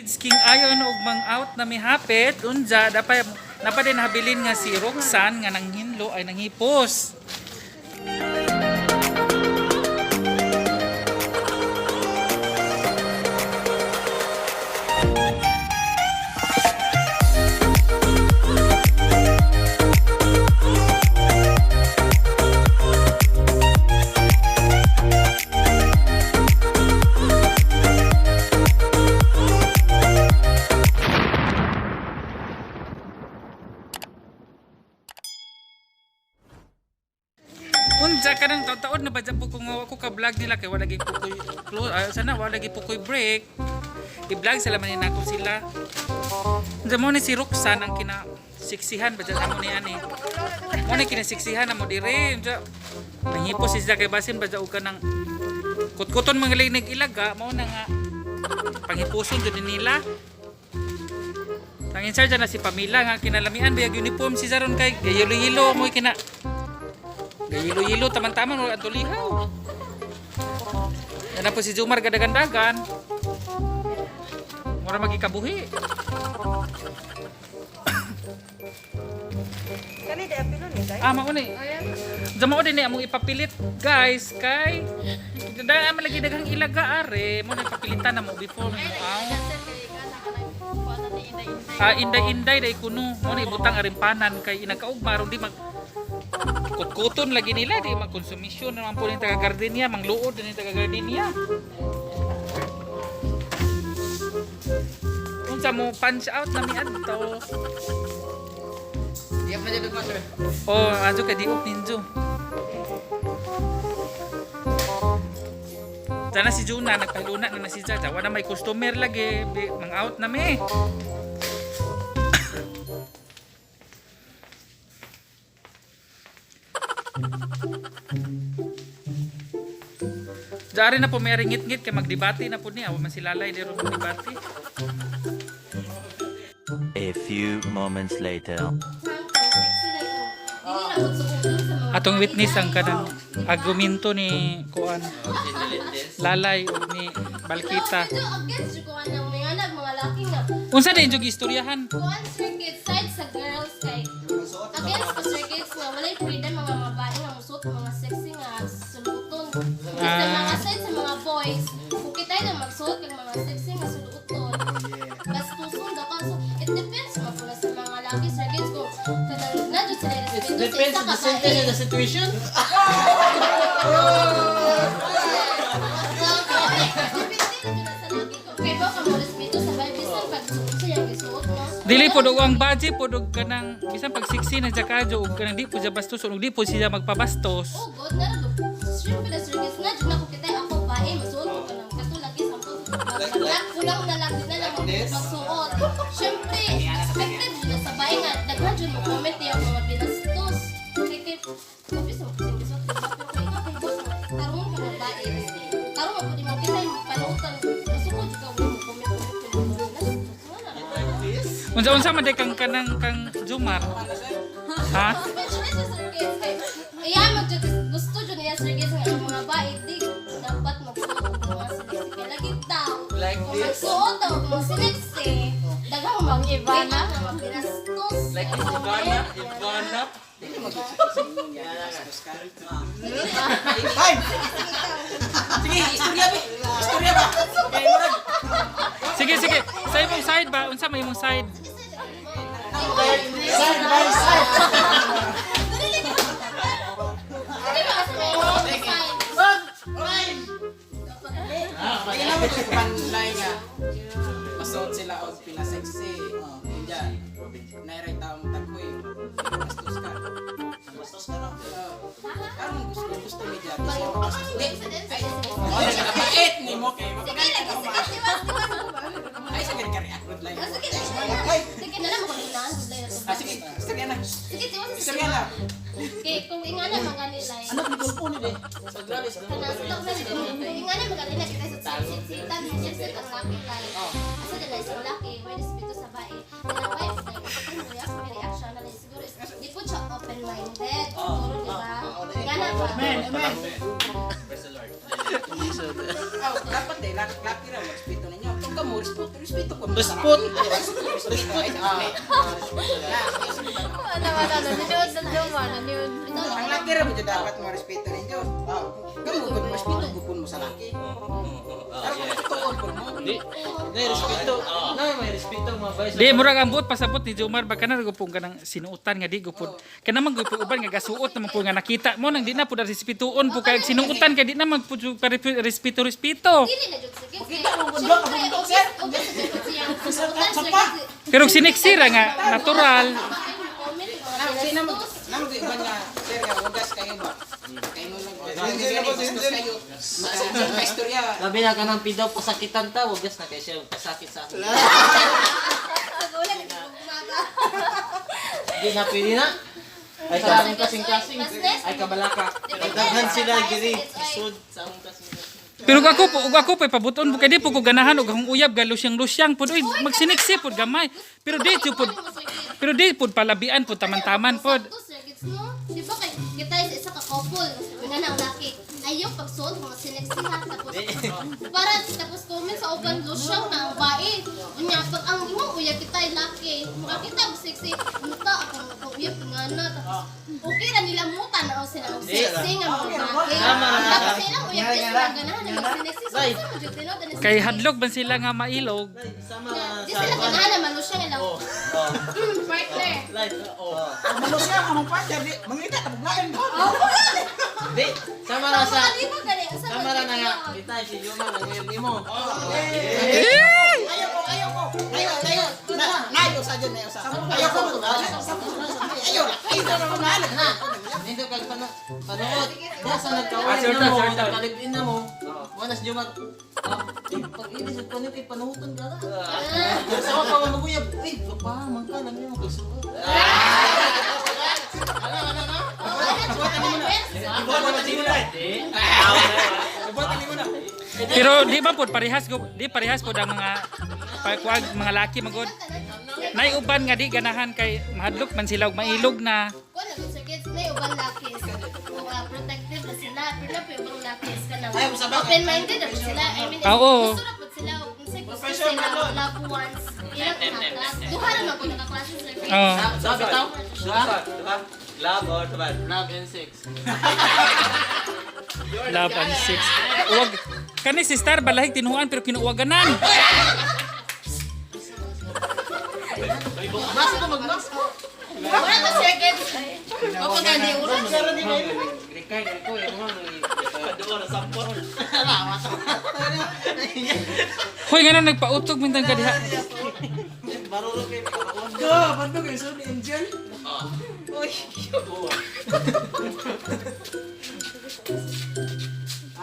King ayo na og mang out na mihapit unja dapat napa din habilin nga si Roxanne nga nanghinlo ay nanghipos. Unja ka nang taon na ba dyan po kung ako ka vlog nila kay wala gyud po koy close ay sana wala gyud po koy break. I-vlog sila man nako sila. Unja mo ni si Roxanne ang kina siksihan ba dyan amo ni ani. Mo ni kinasiksihan na mo dire. Unja nanghipos siya kay basin ba dyan og kanang kutkuton mga linig ilaga mao na nga panghipuson jud ni nila. Ang in charge na si Pamela nga kinalamian bayag uniform si Zaron kay gayelo-yelo mo kina gayelo-yelo taman-taman wala tulihaw. Yan na po si Jumar gadagandagan. Mura magikabuhi. Kani di apilo ni kay. Ah, mao ni. Diyan mao din ni among ipapilit guys kay dahil man lagi daghang ilaga are mo na ipapilitan na mo before mo aw. Ah, inday-inday dai kuno mo na ibutang arimpanan kay inagkaugma aron di mag kutkuton lagi nila di magkonsumisyon naman po ni taga gardenia mangluod din ni taga gardenia. Unsa mo punch out na mi adto. Di pa dyan sir. Oh, ajo kay di up ninjo. Sana si Juna, nagpahiluna na na si Jaja. Wala may customer lagi. Mang out na mi. Dari na po may ngit-ngit kay magdebate na po niya. Wa man si Lalay di ron magdebate. A few moments later. Atong witness ang kanang argumento ni kuan Lalay ug ni Balkita. Medyo against jud ko anang mga anak, mga laki nga. Unsa din jud istoryahan? Kuan circuit side sa girls kay against pa circuits nga walay freedom mga babae nga musuot mga sexy nga suluton. Sa mga side sa mga boys, kung kita'y na magsuot kag mga sexy nga suluton. Bastuson daw ka. So, it depends man pula sa mga laki circuits kung kanang na jud sila respeto sa Depends isa on ka the sentence and bae. the situation. Kay ba ka mo respeto sa bae bisan pag sa iyang gisuot no? Dili po og ang budget po og kanang bisan pag sexy na siya kadyo ug kanang di po siya bastos ug di po siya magpabastos. Oh God, na rin. Siyempre na sir, na dyan ako kita ako bae, masuot ko ka ng katulad sa pag kulang na lang din na lang magsuot. Siyempre, expected dyan na sa bae nga, daghan dyan mo comment niya mga binastos. Kay kay, obvious mo kasi gisuot ko ba? Pero kung ikaw kay boss mo, tarong ka ng bae. Tarong mo di mo kita yung panutan. Masukod ka mo comment comment mga binastos. Wala na. Unsa-unsa man day kang kanang kang Jumar? Ha? Speechless si Sir Gates kay iya mag gusto jud niya Sir Gates nga ang mga bae di dapat magsuot og mga sileksi kay lagi daw Like kung this? magsuot daw og mga sileksi daghang mag Ivana? Mabinastos. Like this, Ivana? Ivana? Sige, istorya ba? Istorya ba? Kay murag. Sige sige, sa imong side ba? Unsa may imong side? Side by side. Dili ba kasi may sign? Tingnan mo kung panlay nga. Masuot sila og pinasexy. Kanya, nairay tao mo taghoy. Bastos ka. Bastos ka no? Karon gusto gusto ni Jack. Siya mabastos. Di. Ay, oh, nagkapait ni mo kay Sige mapagalit lagi ka sige ma. tiwas tiwas. Ay, sa ganyan ka good life. Ah, sige sige na lang mo kung Ah, sige, istorya na. Sige tiwas. Istorya na. Kay kung ingana mga nila. Ano ni Gulpo ni de? Sa grabe sa Kanang sa taon na ingana mga nila kita sa sitan mo siya ang laki kay. Asa dila isang laki, may respeto sa bae. Kanang wife na yung reaction, may reaction na lang siguro is di po siya open-minded. Siguro di ba? Ingana ba? Amen, amen. Oh, dapat eh, laki laki ra magspeto ninyo. Ka mo respeto, respeto ko. Respot. Respeto. Ah. Wala, wala. Nanonood ng Jomar. Nanonood. Ang laki ra mo dyan dapat mo respeto ninyo. Oh. Kamu gud mo respeto gupon mo sa laki. Pero kung tuon pud mo. Di, na respeto. Na may respeto mga bay. Di murag ang buot pasabot ni Jomar ba kana gupong kanang sinuotan nga di gupod. Kana man gupod uban nga gasuot naman po nga nakita mo nang di na pud respetuon po kay sinuotan kay di na man pud respeto respeto. Dili na jud, Sir Gits. Kita mo bundok, bundok, sir. Obvious na jud siyang suotan, Sir Gits. Pero siniksira nga natural. Nang sina mo nang di ba nga sir nga hugas kayo ba? Kayo mo lang. Bastos kayo. Sa istorya. Labi na ka ng pidaw pasakitan ta, wagas na kay siya pasakit sa akin. Wala, nagugumata. Di na pwede na. Ay sa akong kasing-kasing. Ay kabalaka. Daghan sila giri. Isod sa akong kasing-kasing. Pero ug ako po, ug ako pa pabuton po kay di po ko ganahan og akong uyab galusyang-lusyang pud uy magsiniksi pud gamay. Pero di jud pud pero di pud palabian pud taman-taman pud. Sakto, Sir Gits, no? Di ba kay kita is isa ka couple, nga na ang laki. Ayaw pagsuot mga sineksiha tapos para tapos comment sa uban lusyang na ang bae. Unya pag ang imong uyab kita ay laki, makakita og sexy, muta ako ako uyab nga na tapos okay ra nila muta na o sila og sexy nga mga bae. Tapos ilang uyab di sila ganahan na magsineksi. So, sa mo jud tinuod na Kay hadlok man sila nga mailog. Sama Di sa sila ganahan na malusyang ilang partner. Live. Oh. Ang siya ang partner di mangita ta buglain ko. Di, sama na sa Makalibo gani, asa sama man na na nga. jud Kita si Joma ang uyab nimo. Ayaw ko, ayaw ko. Ayaw, ayaw. Na, nayo sa dyan, nayo sa. Ayaw ko. Ayaw la. Ayaw na na Na. Nindot kag pano panood. Di sa nagkaway na mo, nagkalibin na mo. Wala si Joma. Ah, pag inis ug panit kay panuhuton ka na. Sa ka pa maguyab. Uy, pa man ka lang mo kagsuot. Pero di ba pud parehas di parehas pud ang mga kuwag, mga laki magod. Nay uban nga di ganahan kay mahadlok man sila og mailog na. Kuan na Sir Kids, may ubang lakis. Mga protective na sila, pero na po yung ubang lakis ka na. Open-minded na po sila. I mean, Oo. gusto na po sila, kung sa gusto sila, loved ones, ilang kaklase. Duha naman po nakaklase, Sir Kids. Oo. Sa bitaw. Duha. Love or sabad? Love and sex. Love and sex. Uwag kani si Star balahig tinuan pero kinuwaganan. Basta ko mag-mask. Wala to, Sir Kids. Opo, gani, ura. Rikay, ko eh, mo Hoy ngano nagpautog mintang ka diha. Baruro kay Go, bando kayo sa angel.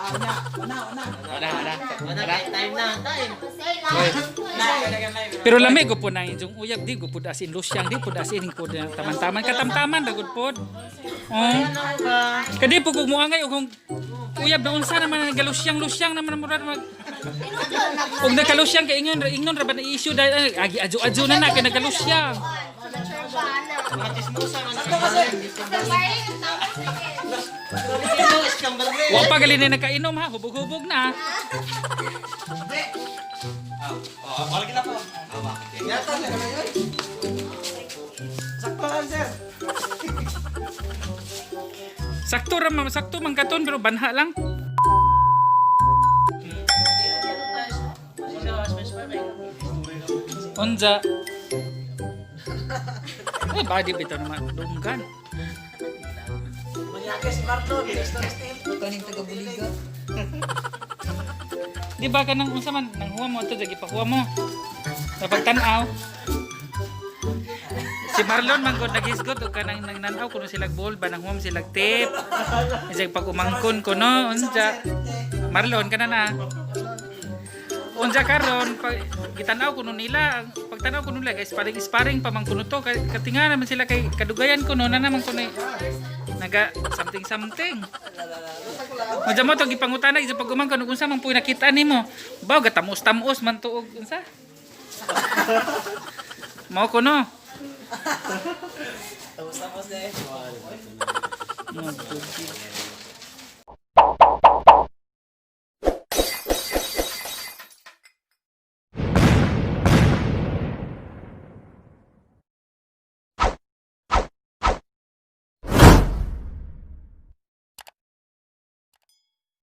Ah, na, na, na. Wala, wala. Wala kay time na, time. Pero lami ko po na inyong uyab di ko pud as in lusyang di pud as in pud na taman-taman katamtaman ra gud pod. Oh. Kadi po kung muangay og kung uyab na unsa naman ang galusyang-lusyang naman murag mag Og nagkalusyang kay ingon ingon ra ba na issue dahil agi adyo-adyo na na kay nagkalusyang. Sa mature ba na? Mga chismosa man. Sa parang ang tama, Sir Kids. Sino iskambal Wa pa gali na nakainom ha, hubog-hubog na. Oh, wala kita po. Yata na naman yun. Sakto lang, sir. Sakto ra man, sakto man katon pero banha lang. Unja. Eh, body bitaw naman dunggan. Manyake si Marlon, Mr. Steve. Kaning taga-buliga. Di ba ka nang unsa man nang huwa mo ato jagi pahuwa mo. Napagtan-aw. Si Marlon man gud naghisgot og kanang nagnanaw kuno silag ball ba nang huwam silag tip. Isag pag umangkon kuno unja. Marlon kana na. Unja karon pag gitan-aw kuno nila ang pagtan-aw kuno nila guys sparring sparring pa man kuno to katinga naman sila kay kadugayan kuno na naman kuno naga something something. Unsa mo to gipangutana sa pag umangkon ug unsa man puy nakita nimo. Baw gatamos-tamos man to og unsa. Mao kuno. Tapos-tapos na eh. Mo, tubig.